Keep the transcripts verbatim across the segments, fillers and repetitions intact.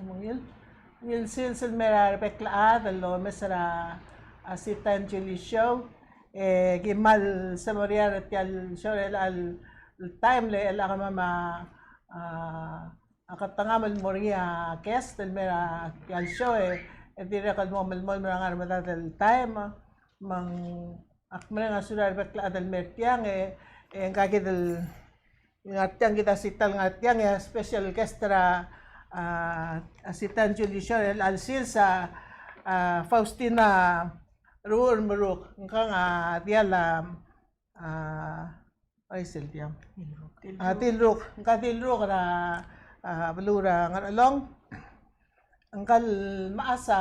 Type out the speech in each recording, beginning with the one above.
Ungil, ungil sils el mei er a rebek el chad el omes er a, a, Sita and Julie show. E ki kmal semeriar er tia el show er chelecha el taem le chelecha kemam a, a, a ketengamam el mo er ngii a guest el mei er tia el show e, e dirrek el mo melemolem er a ngar er a medad el taem. Me ng ak mereng a sulir a rebek el chad el mei er tiang e, e ngka kid el ngar tiang, kid a Sita el ngar tiang, e a special guest er a, a, a Sita and Julie show er chelecha el sils a, a, Faustina Ruuchermeruk, ngkang a diall a, a, ai, sel diall. A, Dilruk, ngka Dilruk er a, a, beluu er a Ngerchelong. Ngka el mechas a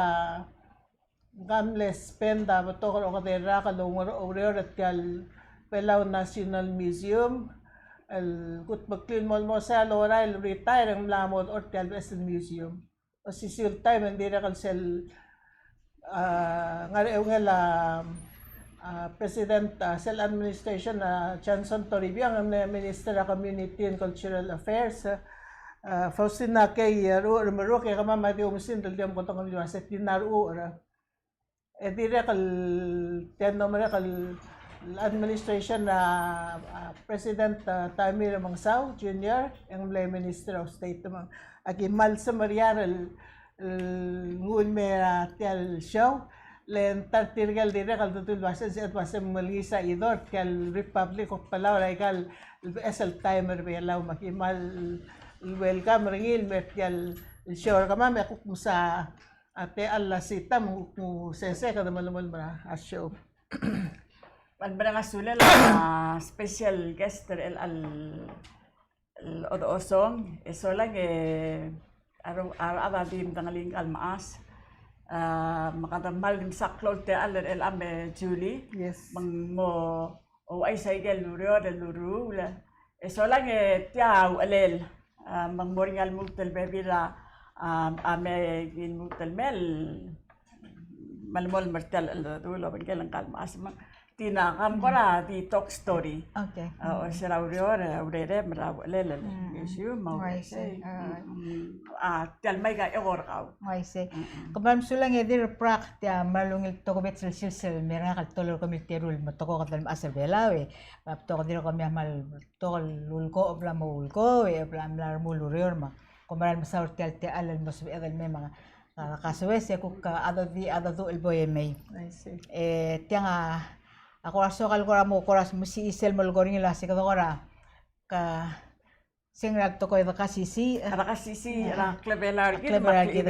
Ngka mle spend a betok el okedei el rak el oungerachel er tia el Belau National Museum, el kutmeklii el mo, mo sel orael el retire e ng mla mo dechor er tia el beches el museum. Osisiu el taem e ng dirrek el sel, a, ngar er a eungel a, a, president, a, sel administration, a, Johnson Toribiong, el mle Minister er a Community and Cultural Affairs, a, Faustina K. Ruuchermeruk, e kemam a di oumesingd el di omkedongel el uase Tina Ruucher. E dirrek el tia el mlo merek el administration er a, a, President, a, Tommy Remengesau Junior, e ng mle Minister of State me ng, aki kmal semeriar el, el nguu el mei er tia el show, le ng ta er tirke el dirrek el dedu el uase, se el uase ng mlengiis a Idor, tia el Republic of Palau er aika el beches el taem er Belau, me aki kmal welcome er ngii el mei er tia el show er kemam, e kuk mesa a techall a Sita me ng kuk sesei e kede melemolem er a show. Kmal mereng a sulel a special guest er chelecha el, el chodechosong, e solang e a re-, a rechad a di medengelii ngka el mechas. A, me kede kmal msa klou el techall er chelecha me Julie. Yes. Me ng mo ouchais aike el ureor el ureor. E solang e tia a uchelel, a, me ng mo er ngii a lmuut el bebil a, a, a me ki lmuut el mei el melemolem er tia el, el, el obengkel ngka el mechas me ng Tina, kam kora di talk story. Okay. A, o, se er a ureor, a urerem er a uchelel el museum, me a uaisei. A, tia el mei a eko er kau. Uaisei. Kmal mesulang e Dirrek Brak, tia kmal ungil tokubets el sils el mei er ngak el tolul er kemiu el teru el mo tekoi el mechas er Belau e. Me a betok, dirrek kemiu a kmal betok el uleko, bla mo uleko, e bla mla remuul el ureor me kom mera el mesaul er tia el techall el mo sebeched el mei me a, a, kasoes e kuk a, a di, a di el bo e mei. I see. E tiang a, a kora soak el kora mo, kora mesisiich el mo lekor er ngii el uase kede kora, ka, Seng er a tekoi, de kasisiich. De kasisiich er a klebelau er kid, klebelau er kid,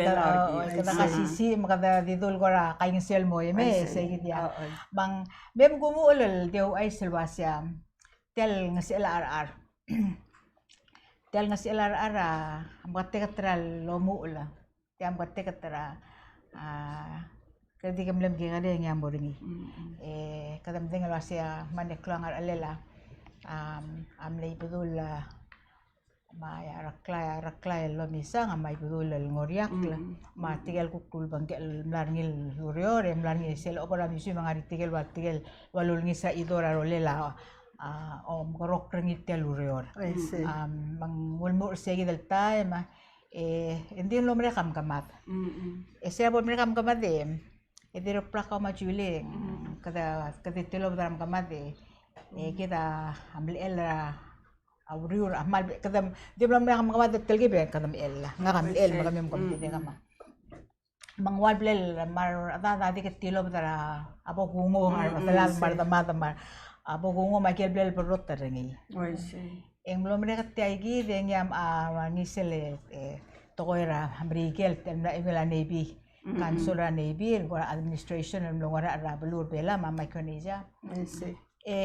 de kasisiich, me kede di dul kora kaingeseu el mo e mei, sei kid a. Me ng, me ng kumuchel el di ouchais el uasei, tia el ngesechel a cherechar. Tia el ngesechel a cherechar a, a meketeket er a lomuchel. Tia meketeket er a, a, kede di kemlem kekerei e ng mo er ngii. E, kede medengei el uasei a, me ng klou a ngerchelel a, a, a mle Ibedul a, me a Reklai, Reklai el Lomisang, me a Ibedul el Ngoriakl, me tirke el kuk ulebengkel el mla er ngii el ureor, e mla er ngii sel obo er a museum me ng ngar er tirke el ua tirke el ua lulengis a Idor a rolel a, a, omekeroul er ngii tia el ureor. A, me ng ulemuchel er sei kid el taem, e, e ng di mlo merek a mekemad. E se er a bo merek a mekemad e, e Dirrek Brak, kau me a Julie, kede, kede tilobed er a mekemad e, e kid a mlechell er a uriul, a kmal, kede, di mlo merek a mekemad e telkib e kede mechell, ngak a mlechell me kemiu me kom kid e kemam. Me ng ua le blal, me a rechad a di ke tilobed er a bo kungo, me a remedelad, me a redemad, me a bo kungo me a ikel blal berrotel er ngii. E ng mlo merek tia kid e ngii a, a, ngii sel, e, tekoi er a Merikel, el mla er ngii a Navy, council er a Navy, el kora administration, el mlo ngar er a beluu er a Belau me a Micronesia. E,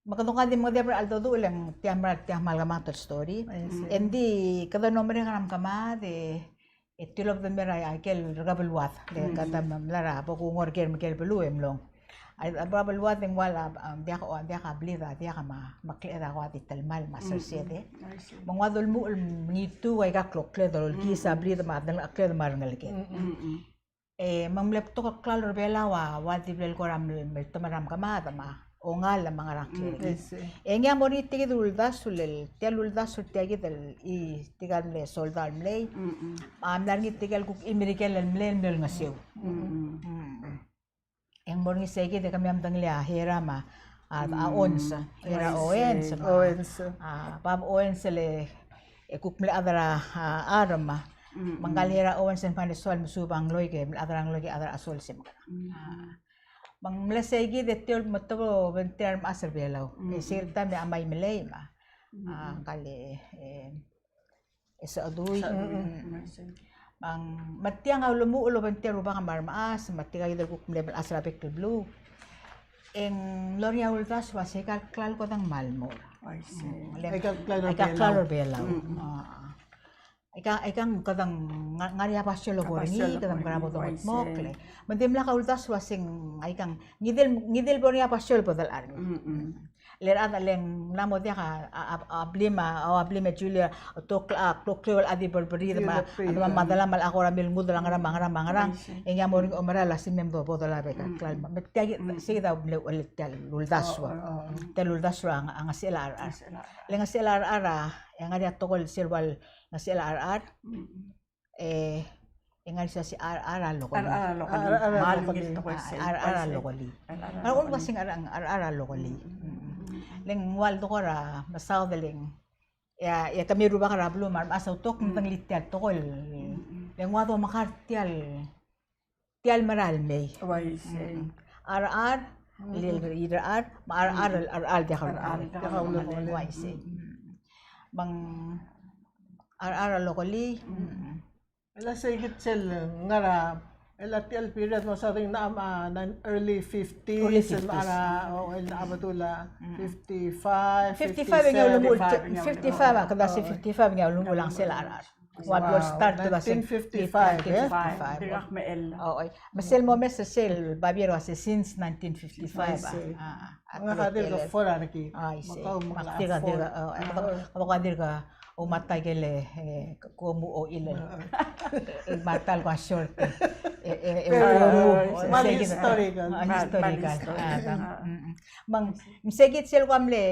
Me kede ko di mengedecheduch er a cheldecheduch e le ng tia mera el tia kmal kemanget el story. E ng di kede mlo merek er a mekemad e, e tilobed el mei er a ikel rekebeluad. Le kede mla er a bo kungo er ker me ker el beluu e mlong. A rekebeluad e ng ua, a, diak, a, diak a blid, a diak a ma, me a kleched a ko di telemall me a sersed e. Me ng ua dolemuchel el mengituu aika el klokled el olkiis a blid me a dengeleked me a rengeleked. E me ng mle betok el klalo er a Belau a ua di blal kora mel-, meltemel er a mekemad me a ongalem a ngerang klel. Mm, I see. E ngii a mo er ngii tia kid el uldasu el, tia el uldasu el tia kid el, i, tirka el mle soldau el mlei. Mm, mm. A mla er ngii tirka el kuk chimerikel el mlei el mle olengeseu. Mm, mm. Mm. E ng mo er ngii sei kid e kemiu a medengelii a Hiram a, a, a Owens, Hiram Owens, a, Owens. A, Bob Owens el, e kuk mle chad er a, a, Arm. Mm, me ngka el Hiram Owens e ng mle soal mesuub a ngloik e mle chad er a ngloik e chad er a Assault Squadron. Mm. A, me ng mle sei kid e tia el mo teblo obengterir a remechas er Belau. Mm. E sel taem e a Maimelei me a, a, ngka el, e, e Sechedui. Sechedui. Mm. Me ng, me tiang a ulemuchel el obengterir a rubak me a remechas, me tirka kid el kuk mle melecha er a bek el beluu. E ng mlo er ngii a uldasu el ua se aika el klalo a kede kmal mo er. I see. Mm, le ng aika el klalo er a, aika el klalo er a Belau. Mm. A. Aika, aika ng kede ngar-, ngar er ngii a basio el bo er ngii, kede ngar er ngii a bo dokedmokl. Me ng dimlak a uldasu el ua se ng aika ng ngii di el, ngii di el bo er ngii a basio el bo delecha er ngii. Mm, mm. Le rechad a le ng mla mo diak a, a, a, a blim a, a blim e Julia, a, klok, a, klok el chad a di berberir me a, a, me a delam a kora milngudel a ngerang me a ngerang me a ngerang. I see. E ngii a mo er ngii a omerael el ua se mei me bo dolab aika el klalo. Me tia kid, sei kid a mle, tia el uldasu. Oh, oh, oh. Tia el uldasu a, a ngesechel a rechad. Ngesechel a rechad. Le ngesechel a rechad a, e ngar er ngii a tekoi el sel ua el ngesechel a rechad. Mm. E, e ngar er ngii a se rechad er a lokelii. Rechad er a lokelii. Rechad er a lokelii. Me a lokelii. Rechad er a lokelii. Me a lokelii. Me a lokelii a se ng rechad, rechad er a lokelii. Mm. Le ng ua el tekoi er a mesaod e le ng, e a, e kemiu el rubak er a beluu me a remechas a utok, mm, medengelii tia el tekoi el, le ng ua domekar tia el, tia el mera el mei. Uaisei. Mm. A rechad, mm, le, le rechad, me a rechad, mm, a rechad diak a, a rechad diak a ulebengelel. Uaisei. Mm. Me ng a rechad er a lokelii. Mm. Mm. E le sei kid sel ngar er a, e le tia el period me a something ng, a, ng early fifties, early fifties. Me a, o, el a bedul a, mm, fifty-five, fifty-five, fifty-seven. Fifty-five, a, kede se fifty-five, ng ulemuchel a ngesechel a rechad. Wow. Ua blo start er a nineteen fifty-five, e? Fifty-five. Dirkak mechell. O, oi. Me sel mo mes er sel babier a ua se since nineteen fifty-five, a. Uaisei. A, a, ngak a dirk four a rekik. Uaisei. Me kau me ak dirk, a, dirk, o, e, me kau, me kau a dirk oumata ikel, e, ko mo oil el, a, e, oumata el kua short, e, e, e, very, o, o, kmal historical. A, historical. Kmal historical. A, tang. Mm, mm. Me ng, me sei kid sel kua mle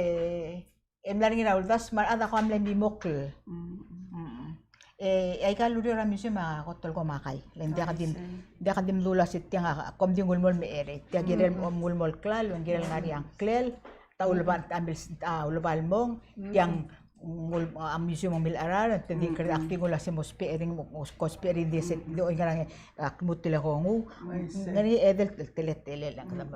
e mla er ngii er a uldasu me a rechad a kua mle mimokl. Mm. Mm. E, e aika el ureor er a museum a kot el ko makai. Le ng diak di, diak di mdu el ua se tiang a kom di ngulemolem er a, tia kirel mo ngulemolem el klalo, ng kirel ngar er ngii a ngklel, ta uleba, a mil, a uleba el mong, tiang ngul-, a museum a milcherar, te di kede ak di nguu el ua se mo ousbech er ngii, mo, mo ousbech er ngii di se, di oingarang e ak lmuut el ko nguu. Ngar er ngii a edei el teletelel, a kede mo.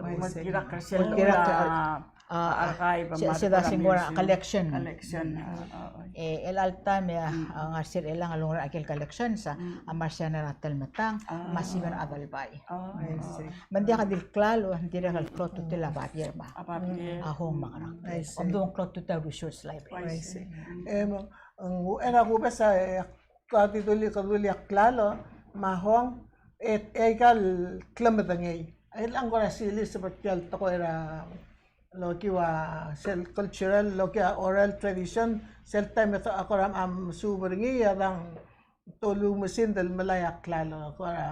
A, se, se da se ng kora collection. Collection, a, a, a. E, el all time, e, a, a ngar er sel Chelang a longerachel a collection, sa, a Marciana er a Telmetang, me a Siben Adelbai. A, I see. Me ng diak di el klalo, ng dirrek el klou a ultutelel a babier me a. A babier. A hong me a ngerang. I see. Omdu ng klou a ultutelel a research library. I see. E, me, ng, er a kubes a, e, kede dulii, kede dulii a klalo, me a hong, e, e aika el klemedengei. E le ng kora siliseb er tia el tekoi er a lokiu a sel cultural, lokiu a oral tradition, sel taem e te, a kora, am, mesuub er ngii a dang tolu mesingd el melai a klalo, a kora.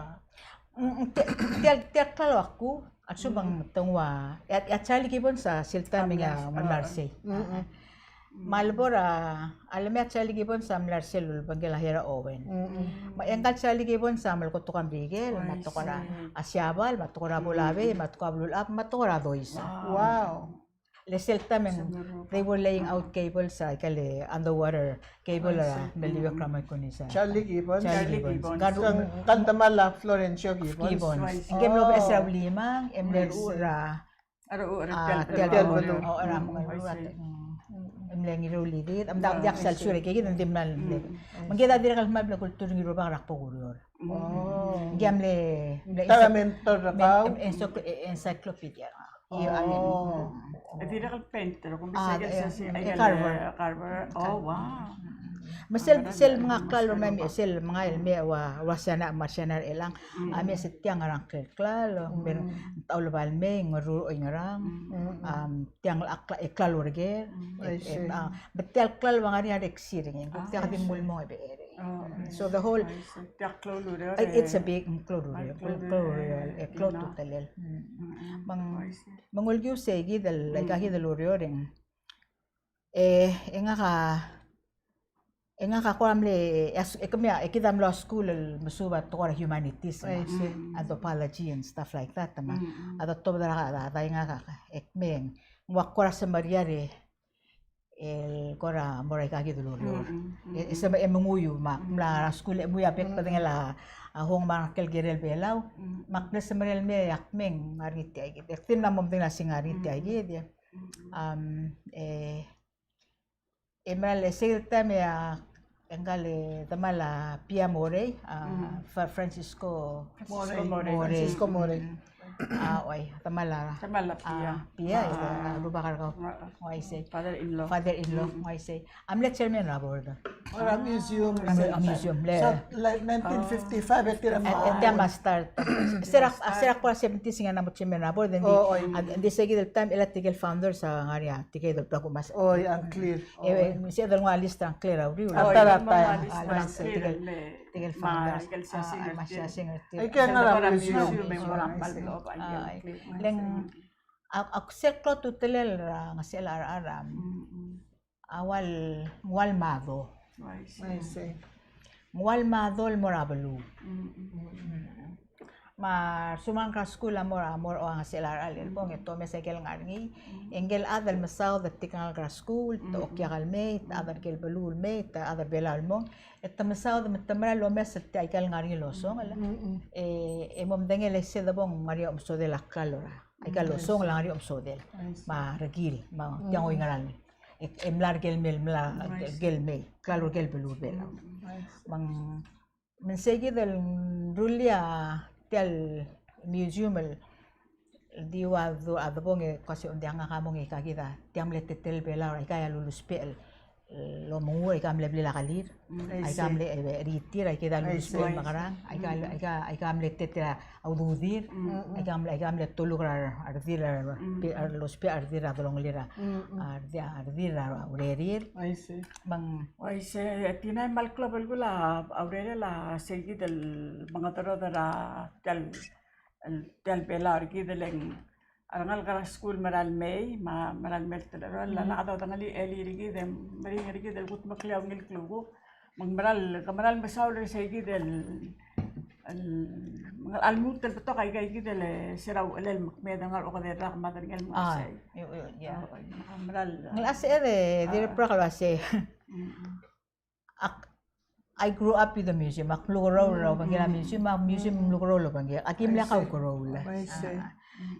Mm, mm, tia, tia, tia el klalo a kuk, a lsekum te nguu a, e a, e a Charlie Gibbons a sel taem e ng mla er sei. Mm, mm. Me a lebo er a, a lemei a Charlie Gibbons a mla er sel ulebengkel a Hera Owen. Mm, mm. Me ngka el Charlie Gibbons a melekoi a tekoi er a Merikel, me a tekoi er a Siabal, me a tekoi er a Bulabei, me a tekoi er a Belulechab, me a tekoi er a Dois. Wow. Le sel taem e ng, they were laying out cables, a, aike el underwater cable er a, meliuekl er a Micronesia. Charlie Gibbons. Charlie Gibbons. Ngka el, ngka el demal a Florencio Gibbons. Gibbons. Ngke el mlo beches er a Ulimang, e mle ruul er a, a, tia el beluu. O, er a, mm, e mle Ngiruul Idid, a mdak, diak sel sure, ke kid ng di mle. Me ngke a dirrek el kmal mle kultur er ngii el rubak er a kbo kureor. Oh. Ngii a mle, mle encyclopedia. Oh. E dirrek el painter, e, carver. Carver. Oh, wow. Me sel, sel menga klalo me, sel menga el mei a ua, ua Siana, Marciana er Chelang. A mei se tiang a ngerang klalo, me ng ta uleba el mei, ngeruul er a oingerang. Tiang a klalo er ker. Me tia el klalo a ngar er ngii a reksi er ngii. Tia kede mle mo er ngii. Oh, so the whole, I see. Tia klou el ureor, it's a big, mm, klou el ureor, klou el ureor, e klou a ultutelel. Mm. Me ng, me ng ulekiu sei kid el, aika kid el ureor e ng, e, e ngak a, e ngak a kora mle, e, e kemiu a, e kid a mlo skuul el mesuub a tekoi er a humanities, I see, anthropology and stuff like that, me a, a dotobed er a, a, a, ngak a, e kemiu, ng ua kora semeriar e, el kora mo er aika kid el ureor. Mm, mm, mm. E, e se me, e menguiu, me ak mla er a skuul e menguiu a bek el bedengel a, a hong me a ngklel kirel Belau. Mm. Me ak mle semeriar el mei e ak mei e ngar er ngii tia kid. E ak di mla mo medengei el uasei ngar er ngii tia kid. Mm. Um, e, e mera el sei el taem e a, e ngka el demal a Pia Morei, a, Fra-, Francisco Morei. Morei. Francisco Morei. Mm. A, oi, demal a, demal a Pia. A, Pia, a, rubak er kau. Ng uaisei. Father-in-law. Father-in-law, ng uaisei. A mle chairman er a board. Er a museum. A museum, le. Sa, like, nineteen fifty-five, e tir a, e tia a start. Se er a, se er a kora seventies e ng mla mo chairman er a board, e ng di, a, ng di sei kid el taem, el tirke el founders a ngar er ngii a tirke el, oi, a ngklir. E, e, se el nguu a list er a ngklir a uriul. Oi, a ta er a taem. A list er a ngklir. Tirke el founders. Aike el siasing er tir. Aike el ngar er a museum. Museum, me ng mor a mle loba, aike el ngklir. Le ng, a, a sel klou a ultutelel er a ngesechel a rechad er a, a ua el, ua el mado. I see. Ng ua el mado el mo er a beluu. Me a resulang er a skuul a mo er a, mo er a ngesechel a rechad el bong e te omes aike el ngar er ngii. E ngike el chad el mesaod er tirke el ngalek er a skuul, te okiak el mei, te chad er aike el beluu el mei, te chad er a Belau el mong. E te mesaod me te mera el omes er tia aike el ngar er ngii el osongel. E, e mo medengei el sei de bong ngar er ngii a omesodel a klalo er a, aike el osongel a ngar er ngii a omesodel. Me a rekil, me tia ng oingerang. E, e mla er kel mei, mla er kel mei, klalo er kel beluu er a Belau. Me ng Me ng sei kid el rullii a tia el museum el di ua du-, a debong e kmo se ng diak ngak a mong e aika kid a tia mle teletelel Belau er aika el lulusbech el, el omengur, aika mle blil a kelir, aika mle, e, er tir, aika kid a lulusbech el mekerang, aika, aika, aika mle teletelel a ududir, aika mle, aika mle toluk er a redil, a re-, a re-, lousbech a redil er a delongelir a, a redil, a redil er a urerir. Me ng Uaisei, e tia a kmal klou a belkul a urerel a sei kid el mengedereder er a tia el, el, tia el Belau er kid el ng a rengalek er a skuul a mera el mei, me a mera el mei el teletelel a, a dodengelii el er kid e meringel er kid el kudmeklii a ungil klukuk. Me ng mera el, ke mera el mesaul er sei kid el el, me ng a lmuut el betok aika kid el, e, se er a uchelel me kmeed el ngar er a okedei el rak me a derengel me a sei. Ng locha sebeched e dirrek el uasei. Ak, I grew up with the museum. Ak mlukeroul er a obengkel a museum, me a museum a mlukeroul er a obengkel. Aki mle kaukeroul.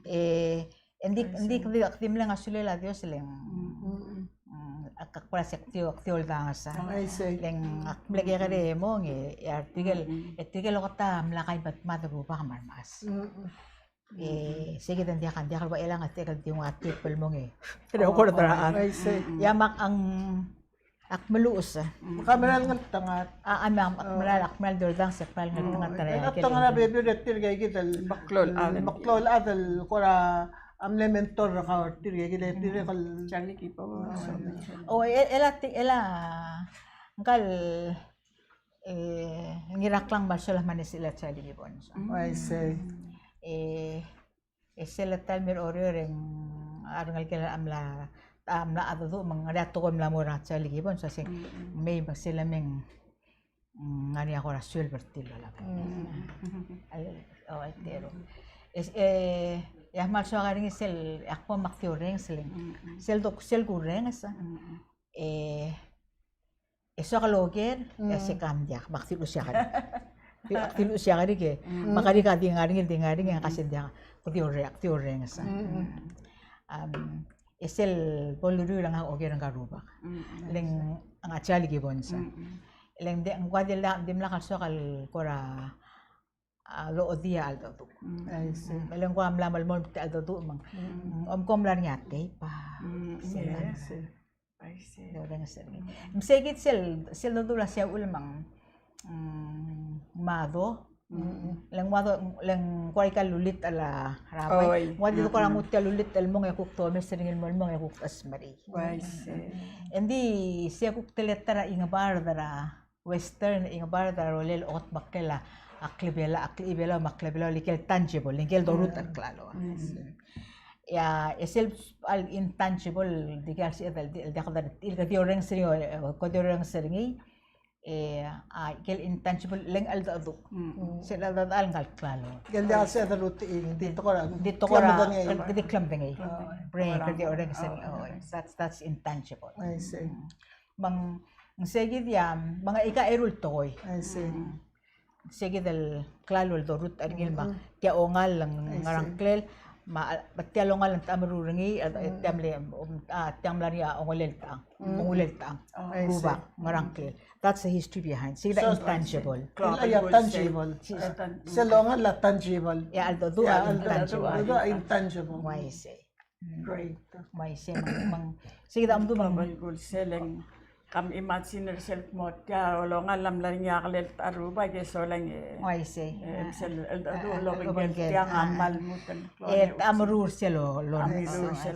E, Ng di, ng di, di, di mle ngar er a sulel a Dios le ng, mm, ak, ak kora se ak di, ak di oldanges a. Le ng ak mle kekerei e mong e, e a tirke el, e tirke el oketak a mla kai mad, mad er a rubak me a remas. E, se kid a ng diak, ng diak el ua chelechang e tirke el di nguu a tape el mong e. Kede okorderang. Ia me ak, ang Ak meluches. Me ka mera el ngeltengat. A, a, me ak mera el, ak mera el di oldanges, ak mera el ngeltengat er a, e, ak ngeltengat er a bebil er tir aika kid el, meklou el chad, meklou el chad el kora a mle mentor er kau er tir aika kid el, tirke el Charlie Gibbons. O, e, el a ti, el a, ngka el, e, Ngiraklang Marshall a mle sebechel a Charlie Gibbons. I see. E, E sel ta el mei er a Oreor e ng a rengelekel a mla, a mla cheldecheduch me ng ngar er ngii a tekoi el mla mo er a Charlie Gibbons, so se ng mei me sel mei ng ngar er ngii a kora suelb er tir el olab. O, aitero. E, e a kmal soak er ngii sel, e ak bo me ak di orrenges le ng sel dok, sel kurrenges, e, e soak el oker, e se kam diak, me ak di lusiak er ngii. Di, ak di lusiak er ngii ke, me ak di ka di ngar er ngii, di ngar er ngii, e ng ka se ng diak, ak di orre-, ak di orrenges. Am, e sel bo luriul e ngak a oker er ngka el rubak. Le ng a Charlie Gibbons. Le ng di, ng kuk di mla, dimlak el soak el kora a, locha di a cheldecheduch. Mm, I see. Me le ng kora mla melemolem tia el cheldecheduch me ng, mm, omko mla er ngii a tape a. Mm, I see. I see. Lo orrenges er ngii. Me se kid sel, sel dodu el ua se a uchul me ng, mm, mado. Mm. Le ng mado, le ng kora aika el lulit el a, er a bai. Oi. Ng ua di kora nguu tia el lulit el mong e kuk domes er ngii el mo el mong e kuk chesmerii. I see. Engdi se kuk teletelel a chingebard er a Western English bard a rolel okedmeklel a klebelau, a klebelau me a klebelau el ikel tangible, el ikel dorutech er a klalo. Ia, e sel intangible, di ke sel, el di, el di, el di orrenges er ngii, e, ko di orrenges er ngii, e, a, ikel intangible, le ng cheldecheduch. Sel cheldecheduch el ngar er a klalo. Ikel di sel cheldecheduch, di tekoi er a, di tekoi er a, klemedengei. Di klemedengei. Brain, ke di orrenges er ngii, oh, that's, that's intangible. I see. Me ng, ng seikid a, me ng aika eru el tekoi. I see. Seikid el klalo el dorutech er ngii el me tia ongall el ngar er a ngklel, me a, me tia el ongall el te meruul er ngii, e tia mle, a, tia mla er ngii a ongellel tang, ongellel tang, rubak, ngar er a ngklel. That's the history behind. Seikid a intangible. Ia, tangible. Sel ongall a tangible. Ia, a cheldecheduch a intangible. Uaisei. Great. Uaisei, me ng, me ng, seikid a mdu me ng. Sel ng, kam imagine er sel kmo tia el ongall a mla er ngii a kelel ta rubak e solang e. Uaisei. E, sel, el, el, el, el, obengkel tiang a kmal lmuut el klou. E, a meruul er sel, lo, lo,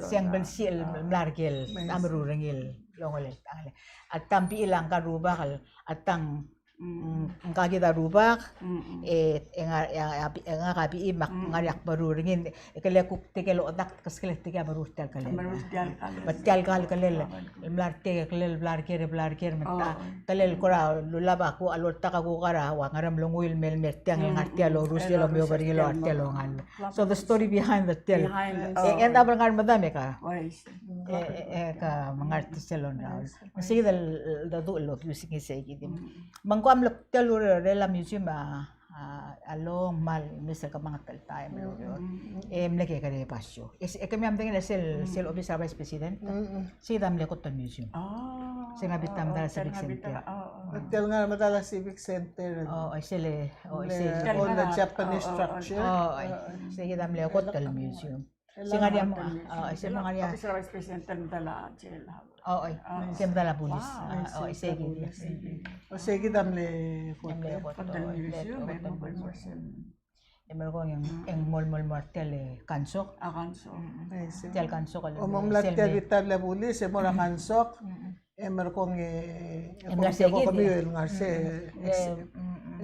se ng belsel, el mla er ker, a meruul er ngii el ongellel tang. A tang bechil a ngka el rubak, a tang Mm, ngka kid a rubak, e, e nga, e, e ngak a bechim me ak ngar er ngii a kmeruul er ngii, e kele kuk tirke el odak, keskel tirke a meruul er tia el kelel. Meruul er tia el kelel. Me tia el kelel, el mla er tia el kelel, bla er ker, bla er ker, me ta, kelel kora lulab a kuk, a loltak a kuk er a, ua ngerang el onguiu el mei el mer tiang, el ngar er tia el orus, el omeob er ngii el ua tia el ongall. So the story behind the tale. Behind the story. E, e ng dab el ngar er medam e ka. E, e, e ka me ngar er tia el ongraol. Me seikid el, el, el, el, el, Me ng ko a mle tia el urerel a museum a, a, a long mal mes el kemanget el taem el ureor. E mle kekerei e basio. E se, e kemiu a medengei el sel, sel obis er a vice president. Se a mle kot el museum. Se ng a bita el medal a civic center. Tia el ngar er a medal a civic center. O, e sel, o, e sel. All the Japanese structure. O, e se a mle kot el museum. Se ngar er ngii a, a, se ngar er ngii a. Vice president el medal a jail. O, oi. Se medal a bulis. A, o, se kid. O, se kid a mle kot. Mle kot, o, mle kot. E merekong e ng, e ng mo, mo, mo er tia el kansok. A kansok. Tia el kansok el. O, mo mla tia el bita el bulis, e mo er a kansok. E merekong e, e mla er sei kid, e ngar er sei, e,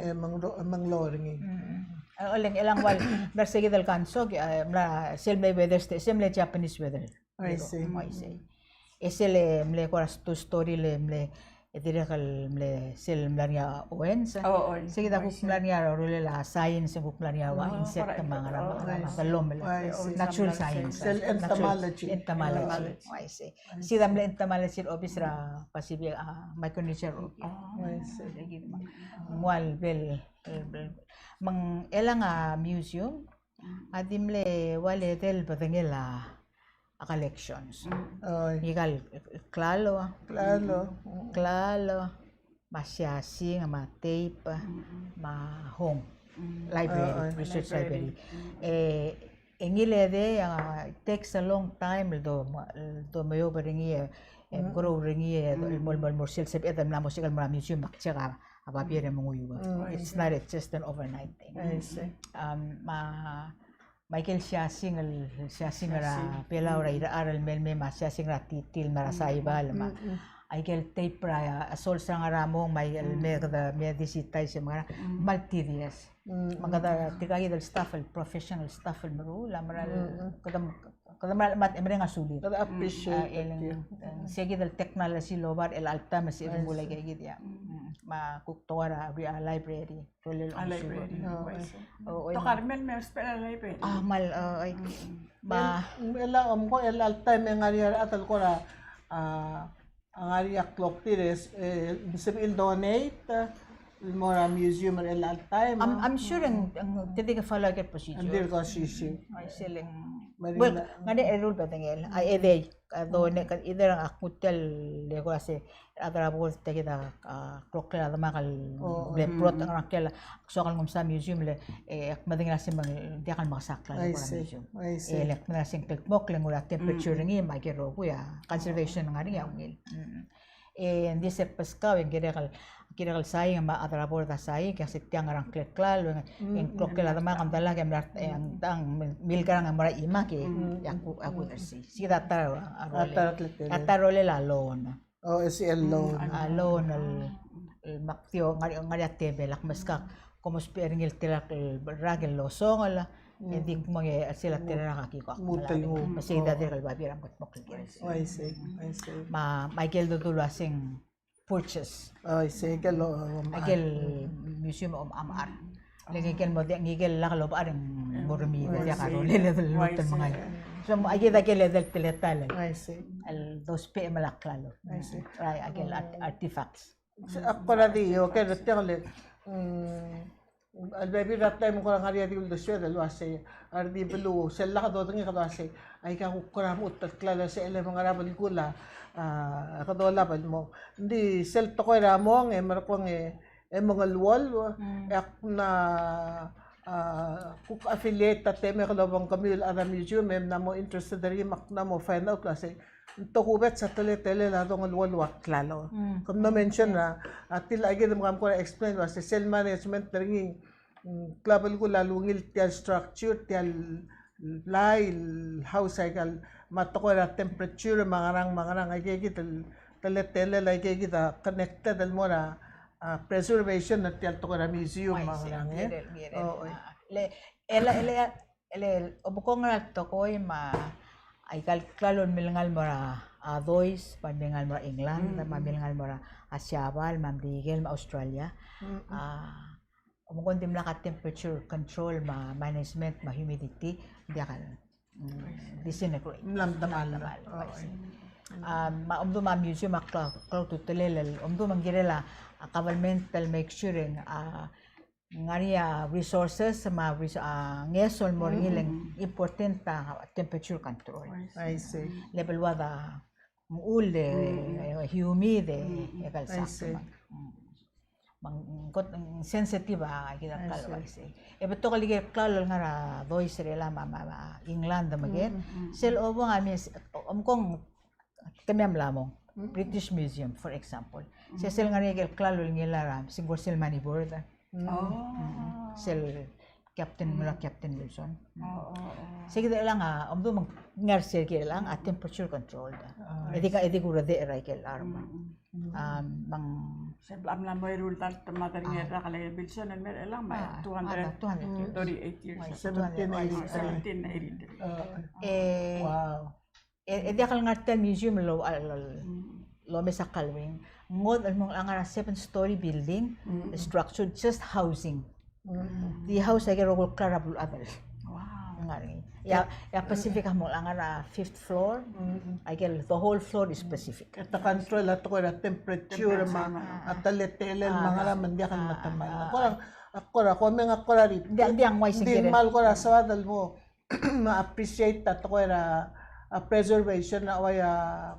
e, menglo-, menglou er ngii. Oleng, e le ng ua el mla er sei kid el kansok, e, mla, sel mle weather station, sel mle Japanese weather. I see. I see. E sel mle kora two story le mle, e dirrek el mle, sel mla er ngii a oens. O, oi. Sei kid a kuk mla er ngii a rolel a sign, se kuk mla er ngii a ua insect me a ngerang, me a ngerang, me a delom el. Natural science. Sel entomology. Entomology. I see. Se a mle entomology el obis er a Pacific, a, Micronesia er a Rokui. Ng ua el bel, el bel. Me ng elechang a museum a di mle ua el edei el bedengel a collections. Oi. Ngika el klalo. Klalo. Klalo. Me a siasing, me a tape, me a hong. Library, research library. E, e ngii el edei, a, it takes a long time el do, el domeob er ngii, e, e grow er ngii, e, el mo, el mo, el mo er sel sebeched el mla mo sebechek el mo er a museum me ak check a, a babier e menguiu. It's not, it's just an overnight thing. I see. Um, me a, me a ikel siasing el, siasing er a Belau er a irechar el mei el mei me a siasing er a titil me a saibal me a ikel tape er a, a, source er a ngar er a mong me a ikel me kede me digitize me a ngerang, me a tedious. Me kede tirka kid el staff el professional staff el meruul a mera el kede, kede mera el mat e mereng a sulir. Kede appreciate. A, el, e, sei kid el technology el oba er chelecha el taem e se el mle ua ikei kid ia. Me a kuk tekoi er a, a library. Rolel a library. O, oi. Te kmal mei me ousbech a library. A, kmal, o, oi. Me a, el, el, omko el chelecha el taem e ng ngar er ngii a rechad el kora, a, a ngar er ngii a kloktir e, e, ng sebechir el donate el mo er a museum er chelecha el taem. I'm, I'm sure ng, ng, te di ke follow a ikel procedure. Ng dirk osisiu. Ai, sel ng. Well, ng ngar er ngii a eru el bedengel. A, edei. Ka donate, ka either a kuk tia el, le kora se, a rechad er a board, tia kid a, a, kloklel a demak el, le brought er a ngklel, soak el nguu el msa museum le, e, ak medengei el se me ng diak el mekesakl a le kora museum. E, le ak medengei el se ng kldmokl, le ng ua temperature er ngii, me a ikel rokui a conservation ngar er ngii a ungil. E, ng di se beskau, e ng kirek el, kirek el sain, me a rechad er a board a sain, ke se tiang er a ngklel klalo, e ng kloklel a demak a medal a ke mla, e, ng, ng milkerang e mo er a chimak e, e a ku, a ku er sei. Se kid a ta er a rolel. A ta er a rolel a loan. O, e sel loan. A loan el, el mak di ngar er ngii, ngar er ngii a tebel, ak meskak, kom ousbech er ngii el tela el rak el losongel, e di kmo ng sel a tela el rak a ki ko. Me sei a dirrek el babier a meketmokl el kirel. Oh, I see, I see. Me, me aike el dodu el uaseng purchase. Oh, I see, aike el, aike el museum a omechar. Le ngike el mo diak, ngike el lak lobechar e ng mo er ngii, diak a rolel el lmuut el mengai. So, aike, aike el edei el teletael el dousbech me a klalo. I see. Right, aike el art-, artifacts. Se, ak kora di, okay, le tiang le, mm, el bebil er a taem e ng kora ngar er ngii a di uldesued el uasei, a re di beluu, sel lak dodengei kede uasei, aika kuk kora mechut el klalo se el me ngar er a belkul a, a, kede olab el mo. Ng di sel tekoi er a mong, e merekong e, e mengeluolu, e ak mla, a, kuk affiliate a temem el obengkemiu el chad er a museum, e mla mo interested er ngii me ak mla mo find out el uasei, ng tokubets a teletelel a dongeluolu a klalo. Mm. Ke mlo mention er a, a tia el kid me kam kora explain el uasei sel management er ngii, mm, klou a belkul a lungil tia el structure, tia el blai, el house aika el, me a tekoi er a temperature, me a ngerang, me a ngerang, aike kid el teletelel, aike kid a connected el mo er a, a, preservation er tia el tekoi er a museum, me a ngerang, e. Kirel, kirel. Oh, e. A, le, ele, ele, Ele, obekong er a tekoi me aika el klalo el milengai el mo er a, a Dois, me a milengai el mo er a England, me a milengai el mo er a Siabal, me a Merikel, me a Australia. A, obekong dimlak a temperature control, me a management, me a humidity, diak el, mm, disintegrate. Mla metemall. A, me a omdu me a museum a kla-, klou a ultutelel, omdu me ng kirel a, a government el make sure, a, ngar er ngii a resources me a res-, a ngeso el mo er ngii el ng important a temperature control. I see. Le beluad a uchul e, e humid e, e kelsang. I see. Me ng kot, ng sensitive a kid a klalo, I see. E betok el ikel klalo el ngar er a Dois er chelechang me a, me a, me a England me kid. Sel obong a mes, omkong Kemiu a mla mong, British Museum, for example. Se sel ngar er ngii a ikel klalo el ngilai er a, se ng ko er sel Manny Bird. Oh. Sel captain, mlo Captain Wilson. Oh, oh, oh. Se kid er chelechang a, omdu me ng ngar er sel kid er chelechang a temperature controlled. Oh, I see. E di ka, e di kuredech er a ikel charm. Mm, mm, mm. A, me ng se bla mla mo eru el dart me a derengel a rak el Wilson el mei er chelechang me a, two hundred, two hundred years. Thirty-eight years. Seventeen eighty-three. Seventeen eighty-three. Oh. E, wow. E, e diak el ngar tia el museum el, el, el, el omes a Calvin. Ng ngodech el mo ngar er a seven story building, structure, just housing. Di house aike el rokui el klalo er a beluulechad el ngar er ngii. E a, e a Pacific a mo ngar er a fifth floor, aike el, the whole floor is Pacific. E te control a tekoi er a temperature, me a, a teletelel, me a ngerang me ng diak el metemall. Kora, kora, kora, kora di. Diak, diak, ng uaisei. Ng di kmal kora soad el mo appreciate a tekoi er a, a preservation, a ua ia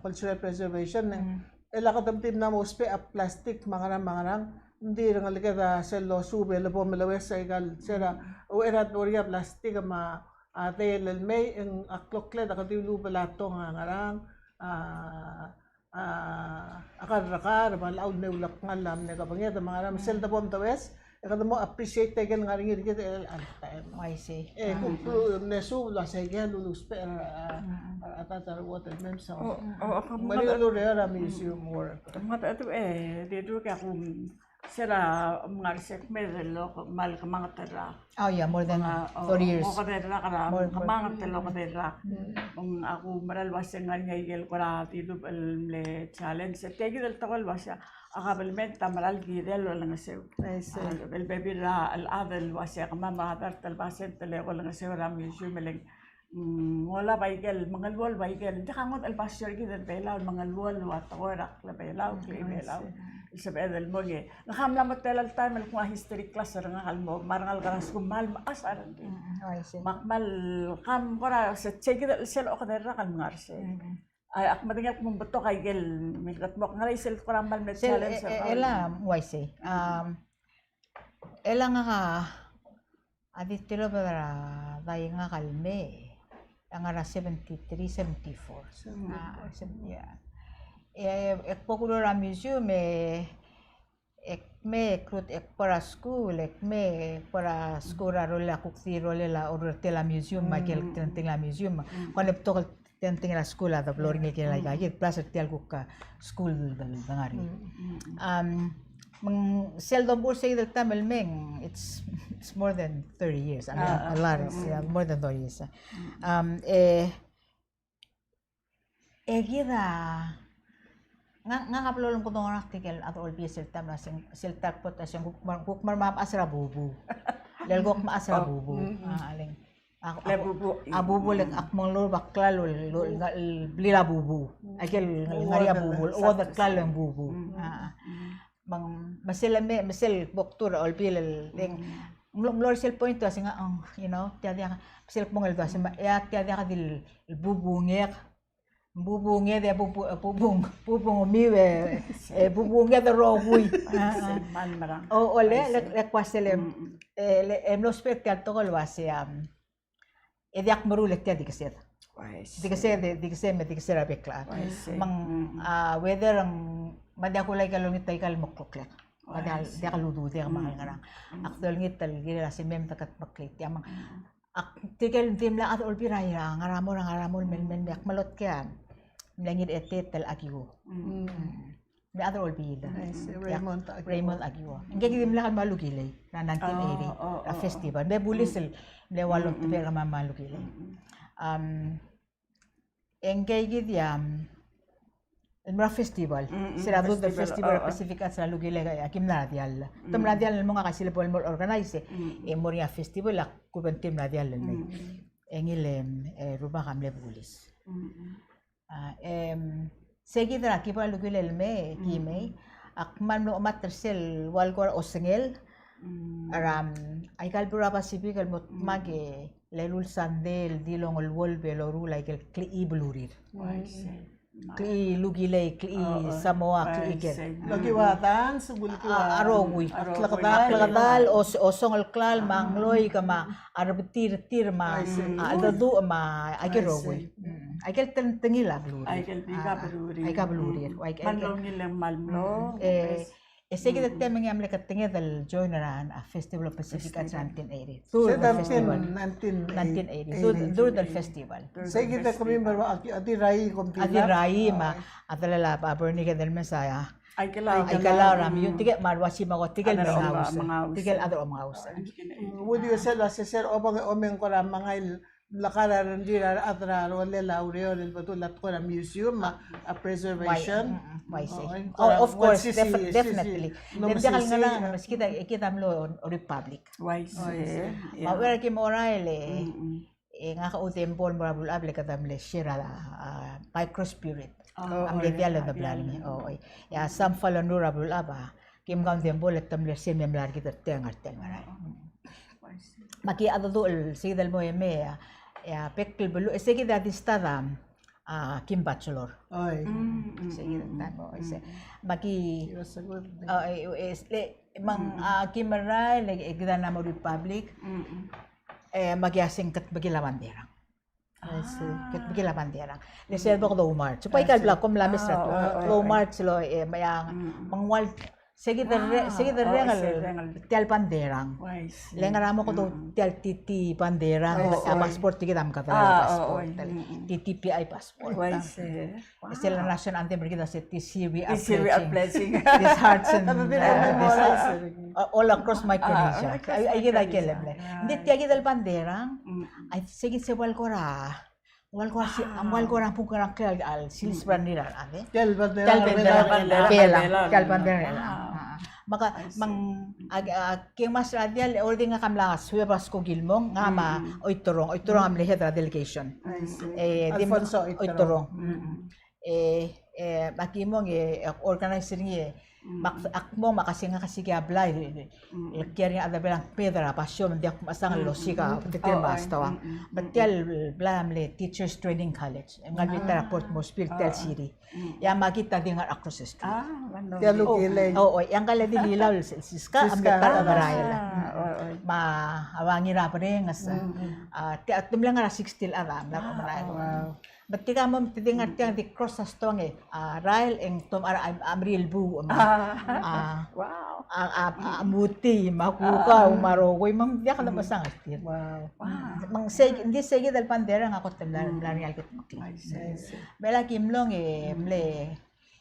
cultural preservation, e. Mm. E le kede di mla mo ousbech a plastic me a ngerang me a ngerang, ng di rengeleked a sel losuub e le bo meleues aika el, se er a, uchei er a doria plastic me a, a, dei el mei, e ng a klokled a kede di ulubel a tong a ngerang, a, a, a kerrekar, me a locha ulekngel a mle kebenged, me a ngerang, me sel debo mdeues, e kede mo appreciate aike el ngar er ngii er kid el, el, el, uaisei. E, kuk, kuk, mle suub el uasei aike el ulusbech er a, a, a, a, a, a, water memes. O, o, o, me ng di ureor a museum work. Me ng di, e, di du ke a kum, se er a, me ng ngar er sei kmeed el kmal kemanget er a Oh, yeah, more than thirty years. Okedei el rak er a, kemanget el okedei el rak. Me ng, ak oumerang el uasei ng ngar er ngii a ikel kora dilubech el mle challenge. Tia kid el tekoi el uasei a kabelment a mera el kirel olengeseu. I see. A, el bebil er a chad el uasei kemam a dart el basent el eko olengeseu er a museum el ng, mm, olab a ikel, mengeluolu a ikel. Ng diak a ngodech el basio er kid el Belau, mengeluolu a tekoi er a klebelau, klebelau. I see. El sebeched el mo ngii. Ngak a mla mo tela el taem el kmo a history class er ngak el mo, me a rengalek er a skuul me a mechas a rengrir. Mm, mm, oh, I see. Me ak kmal, kam kora se, se kid el sel okedei el rak el ngar er sei. Mm, mm. A, ak medengei el kmo ng betok a ikel, milkedmokl, ngera sel kora kmal mle challenge er kau. E, e, e le ng uaisei. Um, e le ngak a, a di tilobed er a dai ngak el mei, e ngar er a seventy-three, seventy-four. Seventy-four. A, seventy, yeah. E, e, e kbo kuruul er a museum, e, e kmei, e kruul, e kbo er a skuul, e kmei, e kbo er a skuul er a rolel a kuk di rolel a orretel a museum, me a ikel, mm, training er a museum. Mm. Kuk le betok el training er a skuul a deblo er ngii el kirel aika kid, plus er tia el kuk, a, skuul el, el, el ngar er ngii. Mm, mm, mm. Um, Me ng sel dombur sei el taem el mei, it's, it's more than thirty years. I mean, a lot, yeah, more than thirty years. Um, e, e kid a, ngak, ngak a blo lomkedong er ngak tirke el chad er a Olbiil sel taem el uaseng, sel ta el kot el uaseng kuk mer, kuk mer me a mechas er a bubu. Le kuk mechas er a bubu. A, le ng, a, a bubu, le ak mo ngiluu a klalo el, el, el blil a bubu. Aike el ngar er ngii a bubu, el uodel klalo el bubu. A. Me ng, me sel me, me sel bo kdu er a Olbiil el, le ng mlo, mlo er sel point el uaseng, oh, you know, tia diak, me sel kmo ng el uaseng, e a tia diak di el bubungek, bubunged e bubu, bubung, bubungemiu e, e bubunged el rokui. A, a. O, ole, le, le kua sel, e, le, e mlo ousbech tia el tekoi el uasei, um, e diak meruul e tia dikesed. Dikesed, dikesed me dikesed er a bek el chad. Me ng, a, whether ng, me a diak kulai aike el olengit aika el mo kloklek. Me a diak, diak lududek me a ngerang. Ak dolengit el kirel a semem te kutmeklii tia me ng. Ak tirke el di mle chad er a Olbiil er a Irrai, ngar er a mo, ngar er a mo el mei, mei, mei, ak melotk a mle Ngiraeteet el Akiwo. Mle chad er a Olbiil. Raymond Akiwo. Raymond Akiwo. Ngike kid di mle kmal ungil er a nineteen eighty, er a festival. Mle bulis el mle ua loltobed er kemam me a ungil. Um, e ngike kid a, um, el mle er a festival. Se er a dul el festival er a Pacific Arts er a ungil, a ki mla er a diall. Te mla er a diall el mo ngak a sel bo el mo organize. E mo er ngii a festival a kubentir mla er a diall el mei. E ngii el, e, rubak a mle bulis. A, em, se kid er a ki bo er a ungil el mei, ki mei, ak kmal mlo chemat er sel ua el kora osengel er a, mm, aika el beluu er a Pacific el mo dmak e le elul sandei el di longeluolu el loruul aike el klechibelurir. Klechiluukilei, klechisamoa, klechikel. Lokiu a dance, a rokui. A klekedall, os-, osong el klalo me a ngloik me a rebetir, tir me a, a cheldecheduch me a, aike el rokui. Mm. Aike el tengtengil a belurir. Aike el bik a belurir. Aike el. Me a ungil e ng kmal mlo. E, e se kid el taem e ng mle ketenged el join er a, a Festival of Pacific Arts er a nineteen eighty. Through the festival. Nineteen eighty. Through, through the festival. Se kid a kemiu me a Adi Rai, kom di Adi Rai me a, a delal a Bernie Kedelmes a, Aikelau. Aikelau er a Miu, tirke el mle uaisei me a kot, tirke el mengaus. Tirke el chad er a omengaus. Ng di ua sel, a sesei er a obang e omeng kora mengai el mle kar a rengrir a rechad er a rolel a ureor el bedul a tekoi er a museum me a preservation. Uaisei. Oh, of course, definitely. Ng diak el ngerang, meskid a, kid a mlo republic. Uaisei. Me a uchei er a ki mo er a ele. E ngak a Udenbol mo er a Beluulechab e le kede mle share a, a, Micro Spirit. A mle diall el debla er ngii. Oi. E a Sam Falenur er a Beluulechab a kim kau Udenbol e te mle share me mla er kid er tiang er tiang er a. Me aki a dedu el se kid el mo e mei a, e a bek el beluu, e se kid a di start a, a, kim bachelor. Oi. Se kid a mo, oi se. Me aki, oi, e, le, me ng, a, kim er a, le, e kid a mla mo republic. E, me aki a seng ketmeklii a banderang. Ketmeklii a banderang. Le sel bo kede oumarch. Bai kal bla kom mla mesa er a, oumarch el, e, me a, me ng ua el, se kid a reng, se kid a reng el, tia el banderang. Le ngar er a mo kede tia el T T banderang, a passport, tia kid a mekera el passport. T T P I passport. Sel national anthem er kid a se This year we are pledging. This hearts and, uh, this, uh, all across Micronesia. Aikid a ikel mle. Ng di tia kid el banderang, a se kid se ua el kora, ua el kora, ua el kora buk er a ngklel a sils er a rengrir a rechad. Tia el banderang er a Belau. Tia el banderang er a Belau. Me ka, me ng, a, a, ki ngmasech er a diall, e already ngak a mla suebek a skoki el mong, ngak me a Oiterong, Oiterong a mle head er a delegation. E, Alfonso Oiterong. E, e, me aki mong e, e, organize er ngii e, me ak, ak mong me ak a se ngak a se ki a blai, e, e, el kiei er ngii a chad er a Belau a kmeed er a basio me ng diak mechesang el osiik a beteketii me a stoang. Me tia el blai a mle Teachers Training College, e ng ngar er a bita er a Port Moresby, tia el city. E a me aki ta di ngar er a across the street. Tia el lukilei. O, o, e a ngka el di Lilau el Siska, a mle ta er a merael. Me a Ngiraberenges, a, tia, te mle ngar er a sixty el chad a mla er a merael. Me tirka mo me te di ngar tiang di cross a stoang e, a, rael e ng te mechar a, a meriil el buuch me a, a, a, a mutii me a kukau me a rokui me ng diak lemesang er tir. Me ng sei, ng di sei kid el banderang a kot el mla, mla er ngii a ketmeklii. Me aki mlong e mle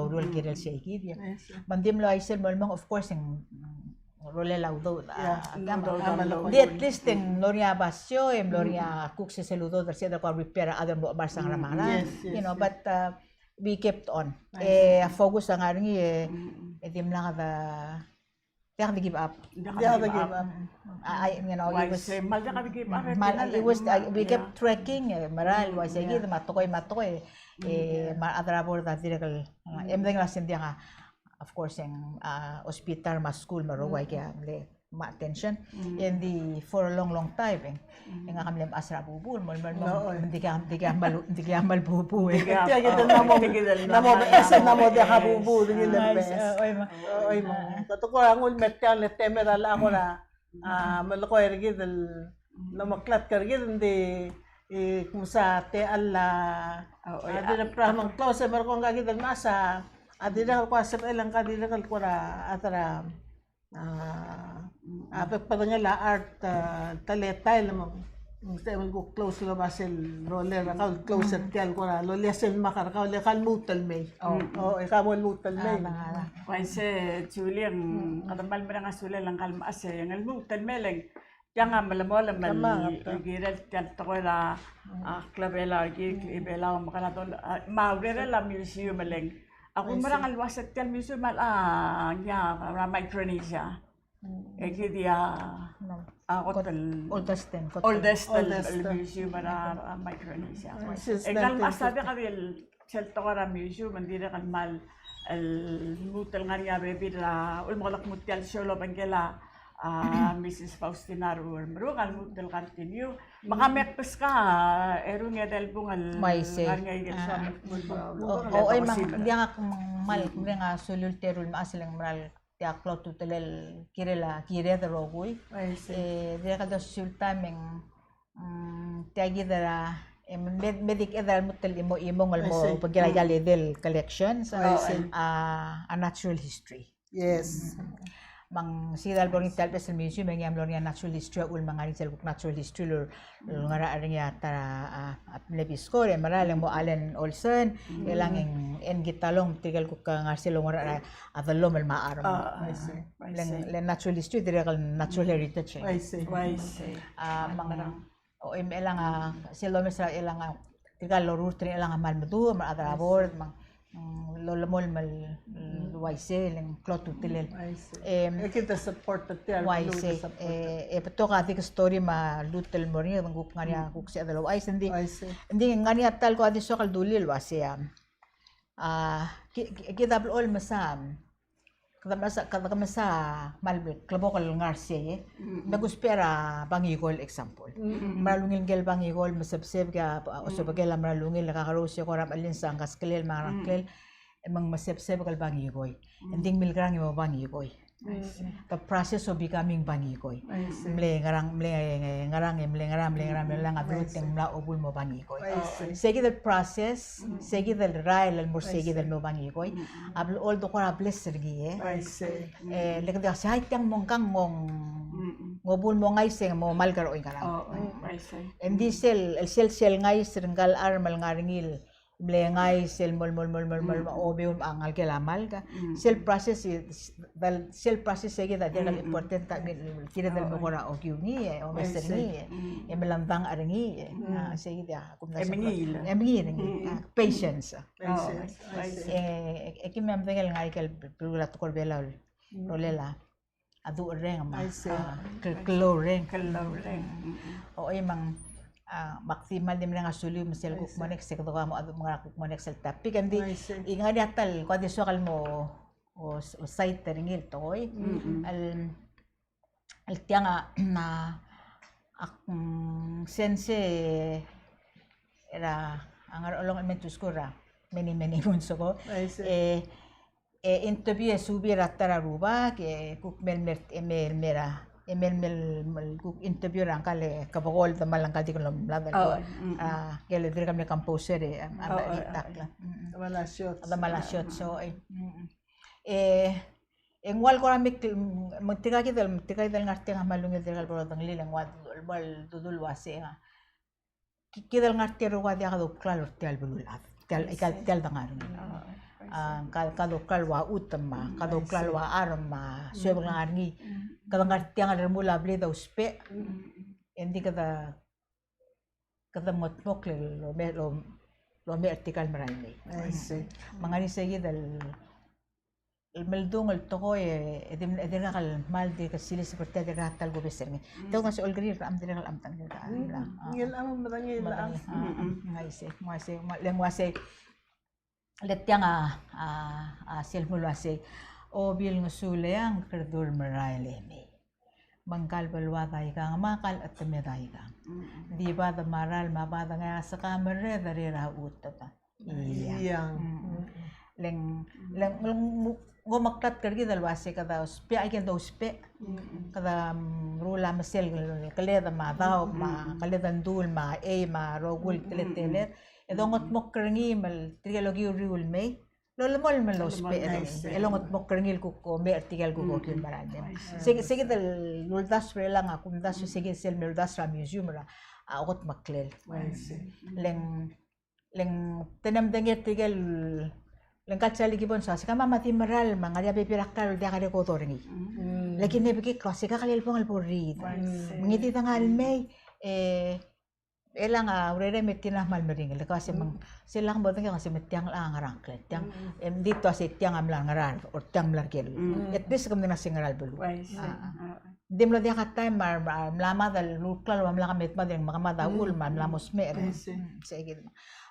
loureor el kirel sei kid. Me ng di mlo uaisei el mo lmong, of course, ng rolel a udoud, a, di at least e ng mlo er ngii a basio, e ng mlo er ngii a kuk sesei el udoud er sel kuk repair a chad el mo mars a ngerang me a ngerang. Yes, yes, you know, yes. But, uh, we kept on. E a focus a ngar er ngii, e, e dimlak de, diak de give up. Diak de give up. I, you know, it was, we kept tracking, e, mera el uaisei kid, me a tekoi, me a tekoi, e, me a rechad er a board a dirrek el, e, medengei el uasei ng diak a, of course, e ng, a, hospital me a school me a rokui a ikei a mle me a attention. E ng di for a long, long time, e. E ngak a mle mechas er a bubul, mo, mo, mo, ng di kid a, ng di kid a kmal, ng di kid a kmal bubul, e. Tia kid el mo, mo, mo, mo, diak a bubul, ng di le mes. Oi, me. Oi, me. Kede kora nguu el me tia el temel a kora, a, melekoi er kid el, lomeklatk er kid, ng di, e, kmo sa techall a, a, dirrek el kora meng close, e merekong, ngka kid el mechas a, a dirrek el kora sebechel, ngka dirrek el kora chad er a, a, a, be-, bedengel a art, a, teletael me ng, ng sebechem el kuk close el oba sel rolel er kau, close er tia el kora loia sel mak er kau, le ka lmuut el mei. O, e ka mo lmuut el mei. Uaisei, Julie, ng kede kmal mereng a sulel ngka el mechas e ng lmuut el mei, le ng tiang a melemolem el kirel tia el tekoi er a, a, klebeluu, ki-, klebeluu, me kede dol-, a, me a urerel a museum, le ng a kumerang el uase tia el museum a, a, ngii a, a Micronesia. E kid a, a, kot el oldest, kot el oldest el, el museum er a, a Micronesia. E ngka el mechas a diak di el sel tekoi er a museum, me ng dirrek el kmal el lmuut el ngar er ngii a bebil er a ulemekelek el mo tia el show el obengkel a, a, Mrs. Faustina Ruermeruk, a lmuut el continue. Me ka mekbeskau a eru el ngii di el bung el ngar er ngii a ikel show. O, o, e me ng diak, ak kmal mereng a suliu el teru el mechas e le ng mera el tia klou a ultutelel el kirel a kired el rokui. E dirrek el di osisiu el taem e ng, mm, tia kid er a, e me, me di kid a lmuut el chimo, chimong el mo obengkel a ikal edei el collections, a, a natural history. Yes. Me ng sei kid a lebo er ngii tia el beches el museum e ngii a mlo er ngii a natural history a uchul me ng ngar er ngii sel kuk natural history el ngar er ngii a ta er a, a, a mle Peace Corps, e mera el ng mo Alan Olson, e le ng, e ng kid a lung tirke el kuk ngar er sel oungerachel a dellomel me a charm. A, I see, I see. Le ng, le ng natural history, dirrek el natural heritage, e. I see. I see. A, me ng, o, e me chelechang a, sel domes er a chelechang a, tirka el orurt er ngii a chelechang a kmal meduch, me a rechad er a board, me ng, mm, lolemolem el, el uaisei, le ng klou a ultutelel. I see. Em, e kid a support er tia el beluu, uaisei, e, e betok a dik story me a lmuut el mo er ngii, e ng kuk ngar er ngii a kuk sebeched el ouchais, ng di, I see, ng di ngar er ngii a ta el kuk a di soak el dulii el uasei a, a, ki-, ki-, kid a blechoel el mesa, kede mesa, kede mesa kmal klebokel el ngar er sei, e. Me kuusbech er a Bangikoi el example. Mera el ungil ngike el Bangikoi el mesebsebek a, a, osobel a mera el ungil el kakerous e kora mechelins a ngkaskelel me a ngerangklel, e me ng mesebsebek el Bangikoi. Ng di ng milkerang e mo Bangikoi. I see. The process of becoming Bangikoi. I see. Mle ngerang, mle ngerang, e mle ngerang, mle ngerang, mle ngerang, a dulu e ng mla obul mo Bangikoi. I see. Sei kid el process, sei kid el rael el mo er sei kid el mo Bangikoi. A blechoel de kora bless er ngii, e. I see. E, le kede uasei, ai, tiang mo ngkang, ng, ng obul mo ngais e ng mo malk er oingerang. Oh, I see. Ng di sel, el sel, sel ngais er ngka el charm el ngar er ngii el mle ngais el mo, mo, mo, mo, mo, mo, obeul me a ngelekel a malk. Sel process, sel process e kid a dirrek el important a, kired el mo kora okiu ngii, e, omes er ngii, e, e melemdang er ngii, e. A, sei kid a, kumdasu e mengiil. E mengiil er ngii, a, patience. Patience. Oh, I see. E, e, e ki mei a medengei el ngar er ngii a ikel beluu er a tekoi er a Belau el rolel a a ducherreng me a, I see, a, kel-, kelloureng. Kelloureng. Oi, me ng, a, me ak di kmal di mereng a suliu me sel kuk mo next, e kede kuk mo, mo er a kuk mo next el topic. Ng di, I see, ng ngar er ngii a ta el, kuk di soak el mo, o, o cite er ngii el tekoi. El, el tiang a, a, ak, mm, sensei er a, a Ngarchelong Elementary School er a many, many moons ago. I see. E, e interview e subii er a ta er a rubak, e kuk mei el mer, e mei el mer a, e mei el mer el kuk interview er a ngka el Kebekol, Demal, ngka el di kmal mlad el, a, ngike el dirk mle composer, e, a, a, Demal a Siot. Demal a Siot, so, e, e, e ng ua el kora mle, me tirka kid el, tirka kid el ngar tiang a kmal ungil, tirka el bo dodengelii, e ng ua el, ua el dudul uasei a ki-, kid el ngar tia el rokui a diak douklalo er tia el beluulechad, tia el, tia el, tia el dengar er ngii. A, ka, ka doklal ua chutem me a, ka doklal ua charm me a suebek el ngar er ngii. Kede ngar tiang el remuul a blid a ousbech. E ng di kede, kede mengedmokl el lome-, lo-, lomecher tirka el merael mei. Me ng ngar er ngii sei kid el, el meldung el tekoi e, e di, e dirkak el kmal di kesiliseb er tia, dirkak ta el kobes er ngii. Te kuk ngar sei Olkeriil, a dirkak el chemtang, dirkak el chemtang. Ng el chemtang, medengei el chemtang. Ng uaisei, ng uaisei, le ng uaisei. Le tiang a, a, a sel mlo uaisei, Obil Ngesuleang, kerdul merael e mei. Me ngka el beluad a ikang me a ngka el chetemed a ikang. Di bad me a ralm me a bad ngii a seka merreder er a chutem. Iang. Iang. Le ng, le ng, le ng, ng omeklatk er kid el uaisei kede ousbech, aike el dousbech. Kede, mm, meruul a mesel keled me a daob me a keled el dul me a chei me a rokui el teletelel. E dongedmokl er ngii me tirke el okiu el rriul el mei, lolemolem el ousbech er ngii. E longedmokl er ngii el kuk omecher tirke el kuk okiu el merael mei. Sei, sei kid el uldasu er chelechang a kumdasu, sei kid sel mle uldasu er a museum er a, a okedemeklel. Le ng, le ng te mle medengei er tirke el, le ngka el chad el ki bo el soal, se kemam a di merael me ng ngar er ngii a bebil er a klalo el diak a rekodor er ngii. Le ki mle bekikl el uaisei kak el bong el bo riid. Me ngii di dengar el mei, e, chelechang a urerem e tir a kmal meringel, le ke uaisei me ng, sel lak bo dengei, ke uaisei me tiang a ngerang, kle tiang, e ng di te uaisei tiang a mla ngera, or tiang a mla er ker. At least ke mle ngar er sei ngera el beluu. Ng di mlo diak a taem me a, me a mla mad el uklalo me a mla kemedmad e ng mekemad a uchul me a mla mo smecher. Sei kid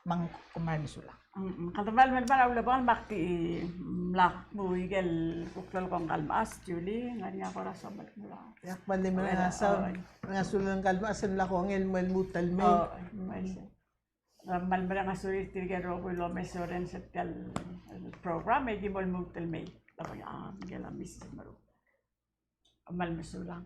me ng kmal mesulang. Mm, mm. Kede kmal melemolem a ulebongel me ak di, mm, mla kmu ikel kuk lolekoi ngka el mechas, Julie, ng ngar er ngii a kora soam el kmo. Ak kmal di mereng a saul, mereng a saul ngka el mechas el mla kongei el mo lmuut el mei. Kmal mereng a sulir tirke el rokui el omes e orrenges er tia el program e ki mo lmuut el mei. Kmal mesulang.